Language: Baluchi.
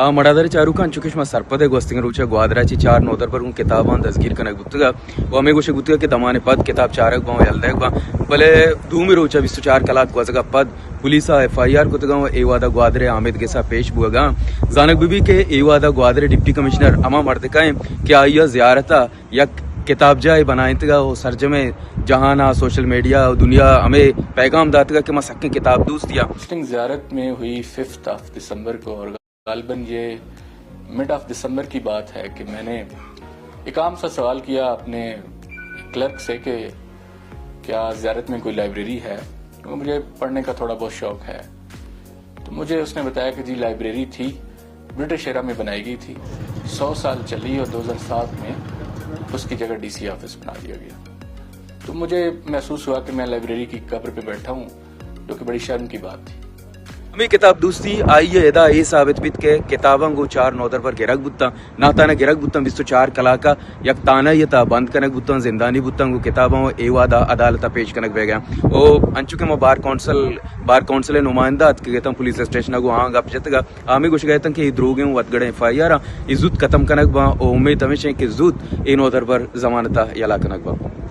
آ، مڑادار چاروکاں، انچو کہ شما سرپد ئے، گوستگیں روچ ءَ گوادر ءَ چہ چار نودربر گوں کتاباں دزگیر کنگ بوتگ ءُ ہمے گوشگ بوتگ کہ دمانے پد کتاب چارگ باں ءُ یل دئیگ باں، بلے دومی روچ ءَ بیست ءُ چار کلاک گوزگ ءَ پد پولیس ءَ ایف آئی آر کتگ ءُ اے وہد ءَ گوادر ءِ آمیدگس ءَ پیش بوگ ءَ آں۔ زانگ بہ بیت کہ اے وہد ءَ گوادر ءِ ڈپٹی کمشنر ہما مردک ایں کہ آئی ءَ زیارت ءَ یک کتابجاہے بنائینتگ ءُ سرجمیں جہان ءَ، سوشل میڈیا ءَ، دنیا ءَ ہمے پیغام داتگ کہ ما سکیں کتاب دوستی آں۔ پوسٹنگ زیارت میں ہوئی ففتھ آف دسمبر کو، اور غالباً یہ مڈ آف دسمبر کی بات ہے کہ میں نے ایک عام سا سوال کیا اپنے کلرک سے کہ کیا زیارت میں کوئی لائبریری ہے، کیونکہ مجھے پڑھنے کا تھوڑا بہت شوق ہے۔ تو مجھے اس نے بتایا کہ جی، لائبریری تھی، برٹش ایرا میں بنائی گئی تھی، سو سال چلی اور دو ہزار سات میں اس کی جگہ ڈی سی آفس بنا دیا گیا۔ تو مجھے محسوس ہوا کہ میں لائبریری کی قبر پہ بیٹھا ہوں، جو کہ بڑی شرم کی بات تھی۔ ہمے کتاب دوستی آئی ءِ ادا اے ثابت بیت کہ کتاباں گوں چار نودربر گرگ بوتاں، ناتانہ گرگ بوتاں، بیست ءُ چار کلاک ءَ یک تانہ ءِ تہا بند کنگ بوتاں، زندانی بوتاں، گوں کتاباں ءُ اے وہد ءَ عدالت ءَ پیش کنگ بیگ ءَ آں۔ ءُ انچو کہ ما بار کونسل، بار کونسل ءِ نمائندہ اتکگ اتاں پولیس اسٹیشن ءَ، گوں آہاں گپ جتگ ءُ آ ہمے گوشگ ءَ اتاں کہ اے دروگیں ءُ وتگڑیں ایف آئی آر آں، اے زوت ختم کنگ باں ءُ امیت ہمیش ایں کہ زوت اے نودربر ضمانت ءَ یلہ کنگ باں۔